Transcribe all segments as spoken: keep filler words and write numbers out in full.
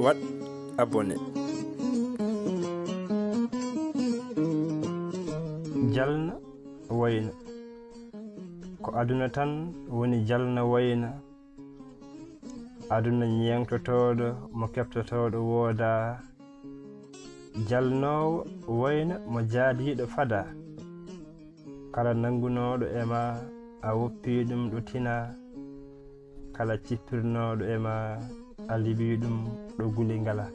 Waɗ abonné. Jalna wayna. Ko aduna tan woni jalna wayna. Aduna ñeeŋtotooɗo mo keɓtotooɗo woodaa. Jalnoowo wayna mo jaadiiɗo fadaa. Kala nanngunooɗo e ma, a woppii ɗum ɗo tinaa. Kala cippirnooɗo e ma, a liɓii ɗum ɗo guli ngalaa.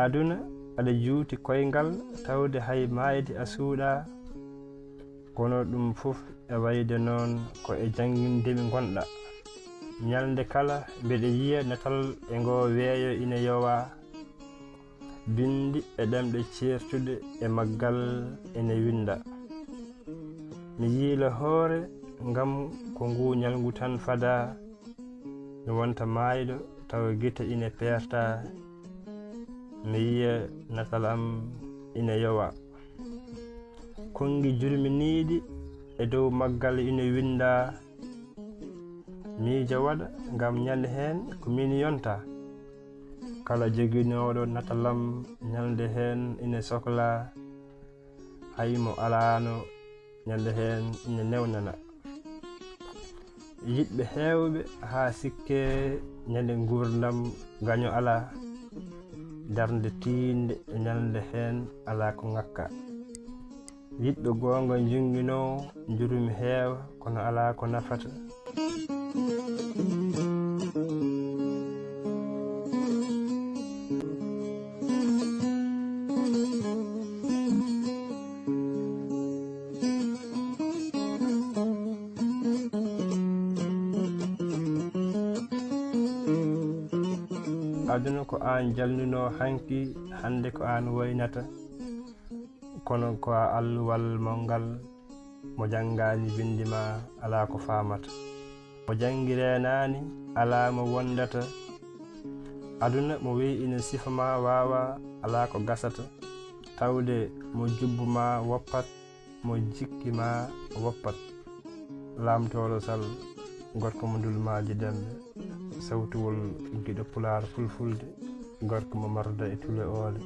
Aduna, aɗa juuti koyngal, tawde hay maayde a suuɗaa. Kono ɗum fof e wayde noon, ko e jannginde mi ngonɗaa. Ñalnde kala, mbeɗa yiya natal e ngoo weeyo ina yowaa. Binndi e ɗemɗe ceertuɗe e maggal ene winnda. Mi yiila hoore ngam ko ngu ñalngu tan fadaa. Mi wonta maayɗo tawa gite ine peertaa. Mi yiya natal am ine yowa. Konngi jurminiiɗi e dow maggal ine winndaa. Miijo waɗa ngam ñande heen ko miin yonta. Kala joginooɗo natalam ñalnde heen ine soklaa, hay mo alaano ñalnde heen ine newnana. Yiɗɓe heewɓe haa sikke ñande nguurndam gaño alaa, darnde tiiɗnde e ñalnde heen alaa ko ŋakka. Yiɗɓe goonga njunnginoo njurumi heewa, kono alaa ko nafata. Aduna ko aan jalnunoo hanki, hannde ko aan woynata. Kono ko a alluwal manngal, mo janngaani binndi ma alaa ko faamata. Mo janngi reenaani alaa mo wondata. Aduna mo wiyi ina sifa ma waawaa alaa ko gasata. Tawde mo jubbu ma woppat, mo jikki ma woppat. Laamtooro Sal, gorko mo Ndulmaaji Demɓe, sawtuwol giɗo Pulaar Fulfulde, gorko mo Marda e Tule Oole.